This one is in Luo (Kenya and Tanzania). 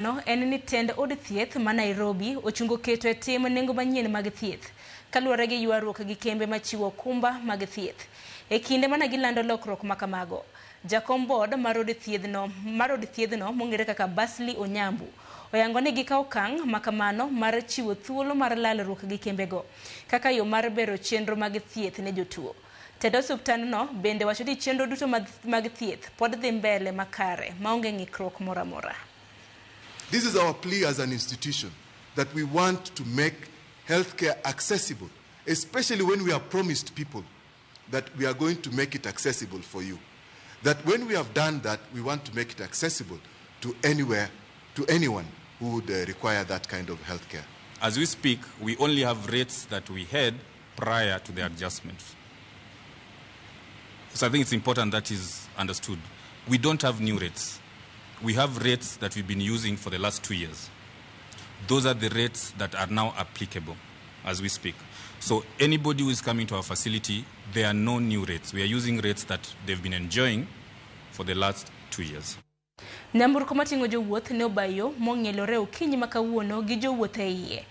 No en ni tend od thieth ma Nairobi ochungo keto e tim nengo manyien mag thieth kaluwore gi ywaruok gi kembe machiwo okumba mag thieth. E kinde mana gilando lokruok ma kamago, jakom board mar od thiedhno mar od thiedhno mong'ere kaka Basli Onyambu oyango ni gikawo okang' ma kamano mar chiwo thuolo mar lalruok gi kembego kaka yo mar bero chenro mag thieth ne jotuo. Tend osuptandno bende wacho ni chenro duto mag thieth pod dhi mbele makare maonge ng'ikruok moro amora. This is our plea as an institution that we want to make healthcare accessible, especially when we have promised people that we are going to make it accessible for you. That when we have done that, we want to make it accessible to anywhere, to anyone who would require that kind of healthcare. As we speak, we only have rates that we had prior to the adjustment. So I think it's important that is understood. We don't have new rates. We have rates that we've been using for the last 2 years. Those are the rates that are now applicable as we speak. So anybody who is coming to our facility, there are no new rates. We are using rates that they've been enjoying for the last 2 years. Nyamburko mating'o jowuoth ne obayo mong'ielore okinyi ma kawuono gi jowuoth e iye.